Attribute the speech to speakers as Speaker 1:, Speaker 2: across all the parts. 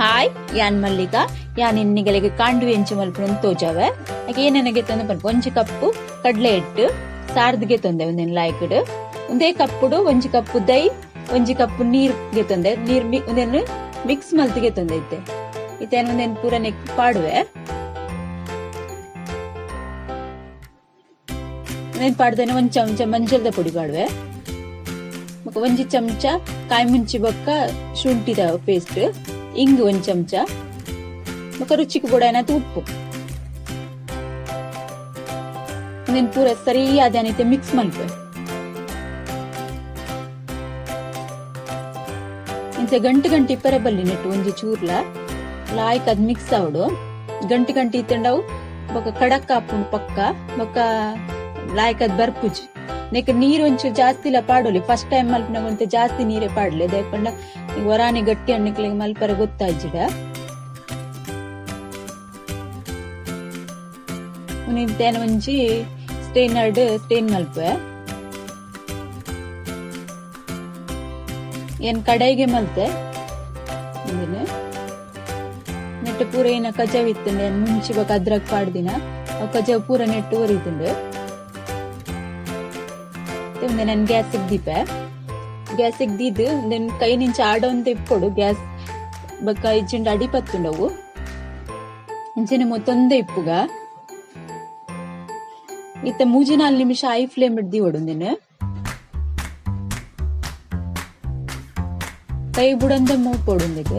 Speaker 1: Hi ಯಾನ್ ಮಲ್ಲಿಗ ಯಾನ್ ಇನ್ನಿಗಲಿಗೆ ಕಾಂಡು ಎಂಚಿ ಮಲ್ಪುನ ತೋಜಾವೆ ಅಕೆ ಏನೇನಗೆ ತಂದು ಪನ್ಪ ಒಂಜಿ ಕಪ್ಪು ಕಡ್ಲೆ ಹಿಟ್ಟು ಸಾರ್ದ್ಗೆ ತೊಂದೆ ಒಂದೇನ್ ಲಾಯ್ಕಡ್ ಒಂದೇ ಕಪ್ಪುಡು ಒಂಜಿ ಕಪ್ಪು ದೈ ಒಂಜಿ ಕಪ್ಪು ನೀರ್ ಗೆತ್ತೊಂದೆ ನೀರ್ ಒಂದೇನು ಮಿಕ್ಸ್ ಮಲ್ತಿಗೆ ತೊಂದೆ ಇತ್ತೆ ಇತ್ತೆ ಒಂದೇನ್ ಪೂರ ನೆಕ್ ಪಾಡುವೆ ಒಂದೇನ್ ಪಾಡ್ದೇನೆ ಒಂದ್ ಚಮಚ ಮಂಜಲ್ದ ಪೊಡಿ ಪಾಡುವೆ ಒಂಜಿ ಚಮಚ ಕಾಯಿ ಮುಂಚಿ ಬೊಕ್ಕ ಶುಂಠಿದ ಪೇಸ್ಟ್ ಇಂಗು ಒಂಜಿ ಚಮಚ ಬೊಕ್ಕ ರುಚಿಗೆ ಬೋಡಾಯಿನಾತ್ ಉಪ್ಪು ಉಂದೆನ್ ಪೂರ ಸರಿಯಾದ ಏನೈತೆ ಮಿಕ್ಸ್ ಮಲ್ಪೆ ಇಂಚ ಗಂಟು ಗಂಟು ಇಪ್ಪರೆ ಬಲ್ಲಿ ನೆಟ್ಟು ಒಂಜಿ ಚೂರ್ಲ ಲಾಯ್ಕ್ ಅದ್ ಮಿಕ್ಸ್ ಆವಡು ಗಂಟು ಗಂಟು ಇತ್ತಂಡವು ಬೊಕ್ಕ ಕಡಕ್ ಆಪುಂಡು ಪಕ್ಕ ಬೊಕ್ಕ ಲಾಯ್ಕ್ ಅದ್ ಬರ್ಪುಜಿ ನೆಕ್ ನೀರು ಒಂಚೂರು ಜಾಸ್ತಿ ಇಲ್ಲ ಪಾಡೋಲಿ ಫಸ್ಟ್ ಟೈಮ್ ಮಲ್ಪನಾಗ ಒಂತೆ ಜಾಸ್ತಿ ನೀರೇ ಪಾಡ್ಲೆ ದಾಯೆ ವರಾನಿ ಗಟ್ಟಿ ಅಣ್ಣಿಕ್ಲಿಗೆ ಮಲ್ಪರ ಗೊತ್ತಾಜಿಡ ಉನಿತೇನ ಒಂಜಿ ಸ್ಟೈನರ್ಡ್ ಸ್ಟೈನ್ ಮಲ್ಪೆ ಏನ್ ಕಡಾಯಿಗೆ ಮಲ್ತೆ ನೆಟ್ಟು ಪೂರ ಏನ ಕಜಾವ್ ಇತ್ತಂಡೆ ಮುಂಚೆ ಬೊಕ ಅದ್ರಾಗ ಪಾಡ್ದಿನ ಅವು ಕಜಾವ್ ಪೂರ ನೆಟ್ಟು ಒರಿತುಂಡು ಉಂದೆ ನನ್ ಗ್ಯಾಸ್ ದೀಪೆ ಗ್ಯಾಸ್ ದೀದ್ ಉಂದೆನ್ ಕೈ ನಿಂಚ ಆಡೊಂದು ಇಪ್ಪೊಡು ಗ್ಯಾಸ್ ಬೊಕ್ಕ ಇಜ್ಜಿಂಡ ಅಡಿ ಪತ್ತುಂಡವು ಇಂಚನೆ ಮೊತ್ತೊಂದೇ ಇಪ್ಪುಗ ಇತ್ತ ಮೂಜಿ ನಾಲ್ ನಿಮಿಷ I flame ದೀವೊಡು ಉಂದೆನ್ ಕೈ ಬುಡಂದೆ ಮೂಪೊಡು ಉಂದೆಗ್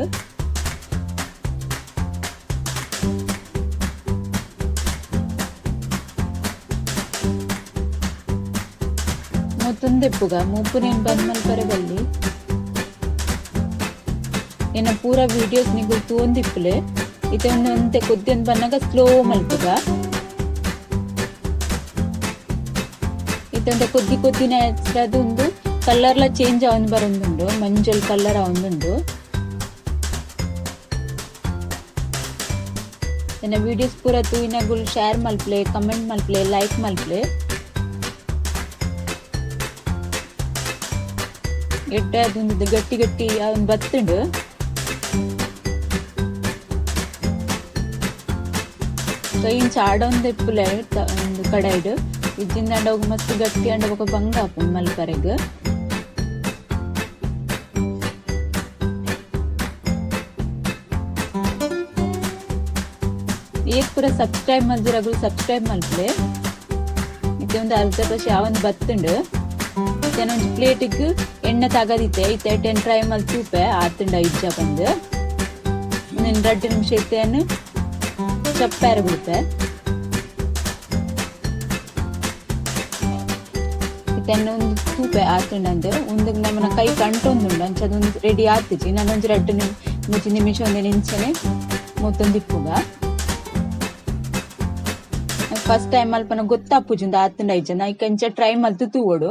Speaker 1: ಮೊತ್ತೊಂದು ಇಪ್ಪುಗ ಮೂಪುನೇನ್ ಬಂದ್ ಮಲ್ಪರೆ ಬಲ್ಲಿ ಎನ್ನ ಪೂರ ವಿಡಿಯೋಸ್ ನಿಗುಲ್ ತೂವೊಂದಿಪ್ಪುಲೆ ಇತ್ತೆ ಒಂದೆ ಒಂತೆ ಕೊದ್ದಿಯೊಂದು ಬನ್ನಗ ಸ್ಲೋ ಮಲ್ಪುಗ ಇತ್ತೆ ಒಂತೆ ಕೊದ್ದಿ ಕೊದ್ದಿನ ಅದು ಒಂದು ಕಲರ್ಲ ಚೇಂಜ್ ಆವೊಂದು ಬರೊಂದುಂಡು ಮಂಜಲ್ ಕಲರ್ ಆವೊಂದುಂಡು ಎನ್ನ ವಿಡಿಯೋಸ್ ಪೂರ ತೂಯಿನಗುಲ್ ಶೇರ್ ಮಲ್ಪಲೆ ಕಮೆಂಟ್ ಮಲ್ಪಲೆ ಲೈಕ್ ಮಲ್ಪಲೆ ಎಡ್ಡೆ ಅದೊಂದು ಗಟ್ಟಿ ಗಟ್ಟಿ ಅವನ್ ಬತ್ತುಂಡು ಕೈಂಚ ಆಡೊಂದು ಇಪ್ಪುಲೆ ಒಂದು ಕಡಾಯಿಡ್ ಇಜ್ಜಿಂದ ಮಸ್ತ್ ಗಟ್ಟಿ ಅಂಡ ಬೊಕ ಬಂಗ ಆಪುಂಡು ಮಲ್ಪರೆಗ್ ಏಕ್ ಪೂರ ಸಬ್ಸ್ಕ್ರೈಬ್ ಮಲ್ದಿರಗುಲು ಸಬ್ಸ್ಕ್ರೈಬ್ ಮಲ್ಪಲೆ ಇತ್ತೆ ಒಂದು ಅರ್ಧ ಪಶಿ ಅವನ್ ಬತ್ತುಂಡು ಇತ್ತೆ ಒಂಜಿ ಪ್ಲೇಟಿಗ್ ಎಣ್ಣೆ ತಗದಿತ್ತೆ ಇತ್ತೆ ಟೆನ್ ಟ್ರೈ ಮಲ್ ತೂಪೆ ಆತುಂಡ ಇಜ್ಜ ಬಂದು ಉಂದೆನ್ ರಡ್ಡ್ ನಿಮಿಷ ಇತ್ತೆನ್ ಚಪ್ಪಾರ ಬಿಡ್ಪೆ ಇತ್ತೆ ಒಂದು ತೂಪೆ ಆತುಂಡ ಅಂದ್ ಉಂದಕ್ ನಮನ ಕೈ ಕಂಟೊಂದುಂಡು ಅಂಚ ಅದೊಂದು ರೆಡಿ ಆತಿಜಿ ನಾನೊಂಜಿ ರಡ್ಡ್ ಮೂಜಿ ನಿಮಿಷ ಒಂದೆನ್ ಇಂಚನೆ ಮೊತ್ತೊಂದು ಇಪ್ಪುಗ ಫಸ್ಟ್ ಟೈಮ್ ಮಲ್ಪನ ಗೊತ್ತಾಪುಜಿ ಉಂದು ಆತುಂಡ ಇಜ್ಜ ಐಕ್ ಅಂಚ ಟ್ರೈ ಮಲ್ತ್ ತೂವೊಡು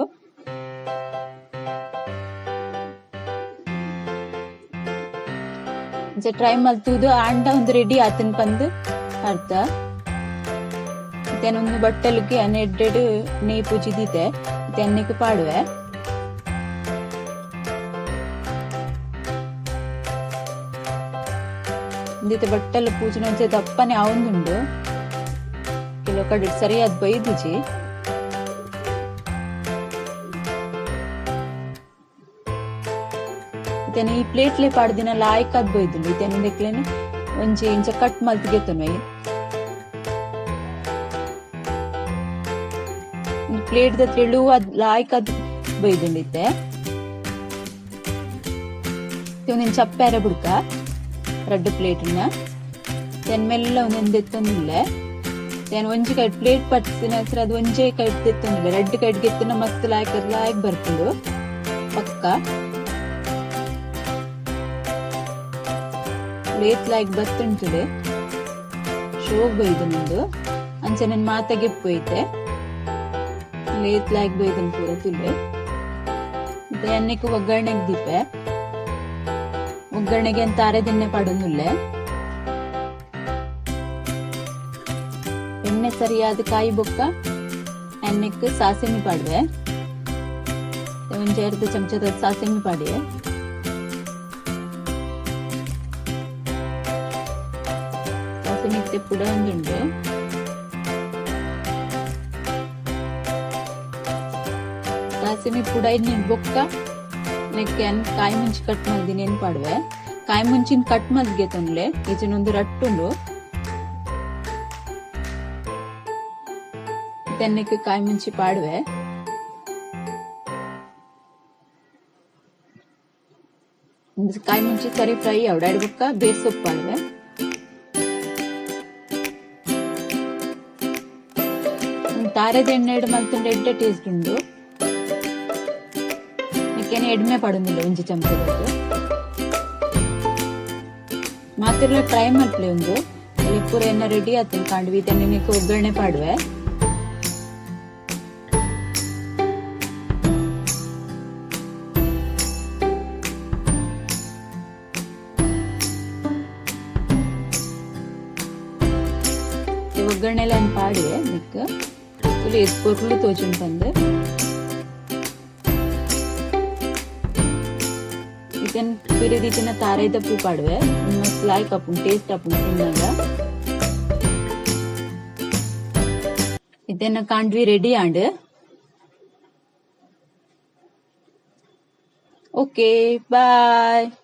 Speaker 1: ಇಂಚ ಟ್ರೈ ಮಲ್ತುದು ಆಂಡ ಒಂದು ರೆಡಿ ಆತನ್ ಪಂದ್ ಅರ್ಥ ಇತ್ತೆ ಒಂದು ಬಟ್ಟಲ್ಗೆ ಎಡ್ಡೆಡ್ ನೇಯ್ ಪೂಜಿ ದೀತೆ ಇತ್ತೆ ಅನ್ನಿಕ್ ಪಾಡುವೆ ಇಂದಿತ್ತೆ ಬಟ್ಟಲ್ ಪೂಜಿನ ಒಂಚೆ ದಪ್ಪನೆ ಆವೊಂದುಂಡು ಕೆಲವು ಕಡೆ ಸರಿಯಾದ ಬೈದಿಜಿ ಇತ್ತೆ ಈ ಪ್ಲೇಟ್ಲೆ ಪಾಡ್ದಿನ ಲಾಯ್ಕ್ ಆದ್ ಬೈದುಂಡು ಇತ್ತೆ ಉಂದೆಕ್ಲೆನ್ ಒಂಜಿ ಇಂಚ ಕಟ್ ಮಲ್ತ್ ಗೆತ್ತೊನ್ವೆ ಪ್ಲೇಟ್ ದ ತೆಳುವಾದ್ ಲಾಯ್ಕ್ ಆದ್ ಬೈದುಂಡು ಇತ್ತೆ ಉಂದೆನ್ ಚಪ್ಪೆರೆ ಬುಡ್ಕ ರಡ್ಡ್ ಪ್ಲೇಟ್ ನ ತೆನ್ ಮೆಲ್ಲ ಉಂದೆನ್ ದೆತ್ತೊಂದುಲ್ಲೆ ತೆನ್ ಒಂಜಿ ಕೈಟ್ ಪ್ಲೇಟ್ ಪತ್ತ್ದಿನ ಅದು ಒಂಜೇ ಕೈಟ್ ದೆತ್ತೊಂದುಲ್ಲೆ ರಡ್ಡ್ ಕೈಟ್ ಗೆತ್ತುನ ಮಸ್ತ್ ಲಾಯ್ಕ್ ಲಾಯ್ಕ್ ಬರ್ಪುಂಡು ಪಕ್ಕ ಲೇತ್ ಲಾಯ್ಕ್ ಬತ್ತುಂಟುಲೆ ಶೋಕ್ ಬೈದುಂಡು ಅಂಚ ನನ್ ಮಾತ ಗೆಪ್ಪು ಐತೆ ಲೇತ್ ಲಾಯ್ಕ್ ಬೈದನ್ ಪೂರ ತುಲೆ ಇತ್ತೆ ಅನ್ನಕ್ಕೆ ಒಗ್ಗರಣೆಗೆ ದೀಪೆ ಒಗ್ಗರಣೆಗೆ ಅಂತ ಅರೆದಿನ್ನೆ ಪಾಡೊಂದುಲ್ಲೆ ಎಣ್ಣೆ ಸರಿಯಾದ ಕಾಯಿ ಬೊಕ್ಕ ಅನ್ನಕ್ಕೆ ಸಾಸಿಮೆ ಪಾಡುವೆ ಒಂಜಿ ಅರ್ಧ ಚಮಚದ ಸಾಸಿಮೆ ಪಾಡಿಯೆ. ಇತ್ತೆ ಪುಡವೊಂದುಂಡು. ದಾಸೆಮಿ ಪುಡಾಯಿನ ಬೊಕ್ಕ ನೆಕ್ಕ್ ಯಾನ್ ಕಾಯಿ ಮುಂಚಿ ಕಟ್ ಮಲ್ದಿನೆನ್ ಪಾಡುವೆ. ಕಾಯಿ ಮುಂಚಿನ್ ಕಟ್ ಮಲ್ತ್ ಗೆತೊನ್ಲೆ ಇಜ್ಜಿಂಡ ಉಂದು ರಟ್ಟುಂಡು. ಇತ್ತೆ ನೆಕ್ಕ್ ಕಾಯಿ ಮುಂಚಿ ಪಾಡುವೆ. ಕಾಯಿ ಮುಂಚಿ ಸರಿ ಫ್ರೈ ಆವಡ್ ಐಡ್ ಬೊಕ್ಕ ಬೇರ್ ಸೊಪ್ಪು ಪಾಡುವೆ. ತಾರೆದ ಎಣ್ಣೆಡ್ ಮಲ್ತುಂಡ ಎಡ್ಡೆ ಟೇಸ್ಟ್ ಉಂಡು. ನೆಕ್ಕ್ ಎಡ್ಮೆ ಪಾಡೊಂದುಲ್ಲೆ ಒಂಜಿ ಚಮಚದಾತ್. ಮಾತೆರ್ಲ ಟ್ರೈ ಮಲ್ಪುಲೆ ಉಂದು. ಪೂರ ಎನ್ನ ರೆಡಿ ಆತುಂಡು ಕಾಂಡ್ವಿ ಇತ್ತೆ ನೆಕ್ಕ್ ಒಗ್ಗರಣೆ ಪಾಡುವೆ. ಒಗ್ಗರಣೆಲ ಪಾಡುವೆ ನೆಕ್ಕ್. ತೂಲೆ ಏತ್ ಪೊರ್ಲು ತೋಜುಂಡು ಪಂದ್. ಇತ್ತೆ ಪಿರ ದೀತಿನ ತಾರಾಯಿದ ಪೂ ಪಾಡುವೆ. ಮಸ್ತ್ ಲಾಯ್ಕ್ ಆಪುಂಡು, ಟೇಸ್ಟ್ ಆಪುಂಡು ತಿನ್ನಗ. ಇತ್ತೆ ಎನ್ನ ಕಾಂಡ್ವಿ ರೆಡಿ ಆಂಡ್. Okay, bye.